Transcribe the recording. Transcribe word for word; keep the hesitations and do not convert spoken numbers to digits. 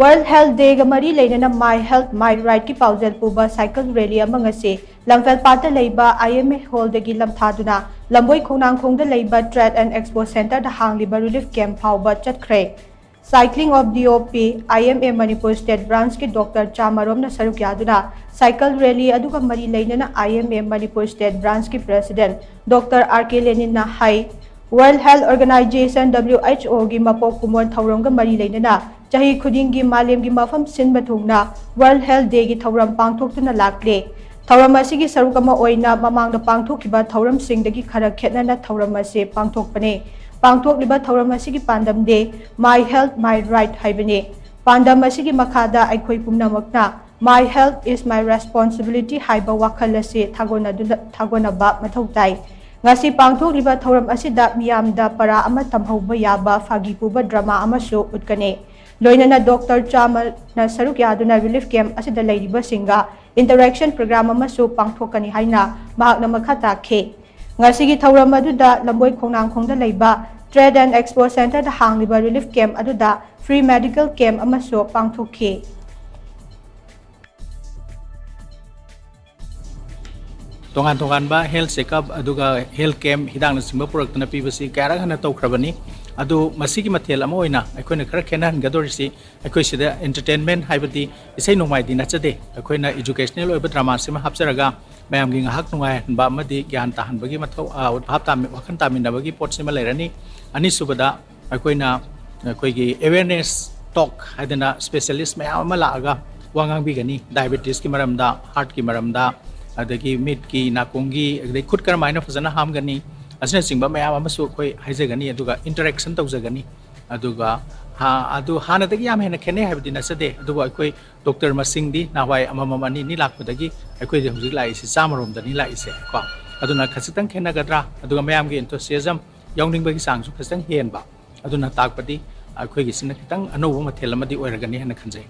World Health Day ꯒ ꯃꯔꯤ ꯂꯩꯅꯅ My Health My Right ꯀꯤ ꯄꯥꯎꯖꯦꯜ ꯄꯨꯕ cycle rally ꯑꯃ ꯉꯁꯤ ꯂꯝꯐꯦꯜꯄꯥꯠꯇ ꯂꯩꯕ I M A hall ꯗꯒꯤ ꯂꯝꯊꯥꯗꯨꯅ ꯂꯝꯕꯣꯏ ꯈꯣꯡꯅꯥꯡꯈꯣꯡꯗ ꯂꯩꯕ Trade and Expo Center the ꯍꯥꯡꯂꯤꯕ relief camp ꯐꯥꯎꯕ ꯆꯠꯈ꯭ꯔꯦ꯫ Cycling of D O P, I M A Manipur State Branch ꯀꯤ Doctor ꯆꯥꯃꯔꯣꯝꯅ ꯁꯔꯨꯛ ꯌꯥꯗꯨꯅ cycle rally ꯑꯗꯨꯒ ꯃꯔꯤ ꯂꯩꯅꯅ I M A Manipur State Branch ꯀꯤ President Doctor R K ꯂꯦꯅꯤꯟꯅ ꯍꯥꯏ, World Health Organization, W H O ꯒꯤ ꯃꯄꯣꯛ ꯀꯨꯝꯑꯣꯟ ꯊꯧꯔꯝꯒ ꯃꯔꯤ ꯂꯩꯅꯅ ꯆꯍꯤ ꯈꯨꯗꯤꯡꯒꯤ ꯃꯥꯂꯦꯝꯒꯤ ꯃꯐꯝ ꯁꯤꯟꯕ ꯊꯨꯡꯅ World Health Day ꯒꯤ ꯊꯧꯔꯝ ꯄꯥꯡꯊꯣꯛꯇꯨꯅ ꯂꯥꯛꯂꯦ꯫ ꯊꯧꯔꯝ ꯑꯁꯤꯒꯤ ꯁꯔꯨꯛ ꯑꯃ ꯑꯣꯏꯅ ꯃꯃꯥꯡꯗ ꯄꯥꯡꯊꯣꯛꯈꯤꯕ ꯊꯧꯔꯝꯁꯤꯡꯗꯒꯤ ꯈꯔ ꯈꯦꯠꯅꯅ ꯊꯧꯔꯝ ꯑꯁꯤ ꯄꯥꯡꯊꯣꯛꯄꯅꯤ꯫ ꯄꯥꯡꯊꯣꯛꯂꯤꯕ ꯊꯧꯔꯝ ꯑꯁꯤꯒꯤ ꯄꯥꯟꯗꯝꯗꯤ My Health My Right ꯍꯥꯏꯕꯅꯤ꯫ ꯄꯥꯟꯗꯝ ꯑꯁꯤꯒꯤ ꯃꯈꯥꯗ ꯑꯩꯈꯣꯏ ꯄꯨꯝꯅꯃꯛꯅ My Health Is My Responsibility ꯍꯥꯏꯕ ꯋꯥꯈꯜ ꯑꯁꯤ ꯊꯥꯒꯣꯟꯅꯗꯨꯅ, ꯊꯥꯒꯣꯟꯅꯕ ꯃꯊꯧ ꯇꯥꯏ꯫ ꯉꯁꯤ ꯄꯥꯡꯊꯣꯛꯂꯤꯕ ꯊꯧꯔꯝ ꯑꯁꯤꯗ ꯃꯤꯌꯥꯝꯗ ꯄꯔꯥ ꯑꯃ ꯇꯝꯍꯧꯕ ꯌꯥꯕ ꯐꯥꯒꯤ ꯄꯨꯕ drama ꯑꯃꯁꯨ ꯎꯠꯀꯅꯤ꯫ ꯂꯣꯏꯅꯅ Doctor ꯆꯥꯃꯅ ꯁꯔꯨꯛ ꯌꯥꯗꯨꯅ relief camp ꯑꯁꯤꯗ ꯂꯩꯔꯤꯕꯁꯤꯡꯒ interaction program ꯑꯃꯁꯨ ꯄꯥꯡꯊꯣꯛꯀꯅꯤ ꯍꯥꯏꯅ ꯃꯍꯥꯛꯅ ꯃꯈꯥ ꯇꯥꯈꯤ꯫ ꯉꯁꯤꯒꯤ ꯊꯧꯔꯝ ꯑꯗꯨꯗ ꯂꯝꯕꯣꯏ ꯈꯣꯡꯅꯥꯡꯈꯣꯡꯗ ꯂꯩꯕ Trade and Expo Center the ꯍꯥꯡꯂꯤꯕ relief camp ꯑꯗꯨꯗ free medical camp ꯑꯃꯁꯨ ꯄꯥꯡꯊꯣꯛꯈꯤ꯫ ꯇꯣꯉꯥꯟ ꯇꯣꯉꯥꯟꯕ health checkup ꯑꯗꯨꯒ health camp ꯍꯤꯗꯥꯛꯅꯆꯤꯡꯕ ꯄꯨꯔꯛꯇꯅ ꯄꯤꯕꯁꯤ ꯀꯌꯥꯔꯛ ꯍꯟꯅ ꯇꯧꯈ꯭ꯔꯕꯅꯤ꯫ ꯑꯗꯨ ꯃꯁꯤꯒꯤ ꯃꯊꯦꯜ ꯑꯃ ꯑꯣꯏꯅ ꯑꯩꯈꯣꯏꯅ ꯈꯔ ꯈꯦꯠꯅꯍꯟꯒꯗꯧꯔꯤꯁꯤ, ꯑꯩꯈꯣꯏ ꯁꯤꯗ entertainment ꯍꯥꯏꯕꯗꯤ ꯏꯁꯩ ꯅꯣꯡꯃꯥꯏꯗꯤ ꯅꯠꯆꯗꯦ꯫ ꯑꯩꯈꯣꯏꯅ educational ꯑꯣꯏꯕ drama ꯁꯤꯃ ꯍꯥꯞꯆꯔꯒ ꯃꯌꯥꯝꯒꯤ ꯉꯥꯏꯍꯥꯛ ꯅꯨꯡꯉꯥꯏꯍꯟꯕ ꯑꯃꯗꯤ ꯒ꯭ꯌꯥꯟ ꯇꯥꯍꯟꯕꯒꯤ ꯃꯊꯧ, ꯑ, ꯚꯥꯞ ꯇꯥꯃꯤ-, ꯋꯥꯈꯜ ꯇꯥꯃꯤꯟꯅꯕꯒꯤ ꯄꯣꯠꯁꯤꯃ ꯂꯩꯔꯅꯤ꯫ ꯑꯅꯤꯁꯨꯕꯗ ꯑꯩꯈꯣꯏꯅ ꯑꯩꯈꯣꯏꯒꯤ awareness talk ꯍꯥꯏꯗꯅ specialist ꯃꯌꯥꯝ ꯑꯃ ꯂꯥꯛꯑꯒ ꯋꯥ ꯉꯥꯡꯕꯤꯒꯅꯤ꯫ Diabetes ꯀꯤ ꯃꯔꯝꯗ, heart ꯀꯤ ꯃꯔꯝꯗ, ꯑꯗꯒꯤ ꯃꯤꯠꯀꯤ, ꯅꯥꯀꯣꯡꯒꯤ, ꯑꯗꯩ ꯈꯨꯠ ꯀꯔꯝꯍꯥꯏꯅ ꯐꯖꯅ ꯍꯥꯝꯒꯅꯤ, ꯑꯁꯤꯅꯆꯤꯡꯕ ꯃꯌꯥꯝ ꯑꯃꯁꯨ ꯑꯩꯈꯣꯏ ꯍꯥꯏꯖꯒꯅꯤ꯫ ꯑꯗꯨꯒ interaction ꯇꯧꯖꯒꯅꯤ꯫ ꯑꯗꯨꯒ ꯍꯥ-, ꯑꯗꯨ ꯍꯥꯟꯅꯗꯒꯤ ꯌꯥꯝ ꯍꯦꯟꯅ ꯈꯦꯠꯅꯩ ꯍꯥꯏꯕꯗꯤ ꯅꯠꯆꯗꯦ, ꯑꯗꯨꯕꯨ ꯑꯩꯈꯣꯏ doctor ꯃꯁꯤꯡꯗꯤ ꯅꯍꯥꯟꯋꯥꯏ ꯑꯃꯃꯝ ꯑꯅꯤ ꯑꯅꯤ ꯂꯥꯛꯄꯗꯒꯤ ꯑꯩꯈꯣꯏꯗꯤ ꯍꯧꯖꯤꯛ ꯂꯥꯛꯏꯁꯤ ꯆꯥꯝꯃꯔꯣꯝꯗꯅꯤ ꯂꯥꯛꯏꯁꯦ ꯀꯣ꯫ ꯑꯗꯨꯅ ꯈꯖꯤꯛꯇꯪ ꯈꯦꯠꯅꯒꯗ꯭ꯔꯥ, ꯑꯗꯨꯒ ꯃꯌꯥꯝꯒꯤ enthusiasm ꯌꯥꯎꯅꯤꯡꯕꯒꯤ ꯆꯥꯡꯁꯨ ꯈꯖꯤꯛꯇꯪ ꯍꯦꯟꯕ, ꯑꯗꯨꯅ ꯇꯥꯛꯄꯗꯤ ꯑꯩꯈꯣꯏꯒꯤꯁꯤꯅ ꯈꯤꯇꯪ ꯑꯅꯧꯕ ꯃꯊꯦꯜ ꯑꯃꯗꯤ ꯑꯣꯏꯔꯒꯅꯤ ꯍꯥꯏꯅ ꯈꯟꯖꯩ꯫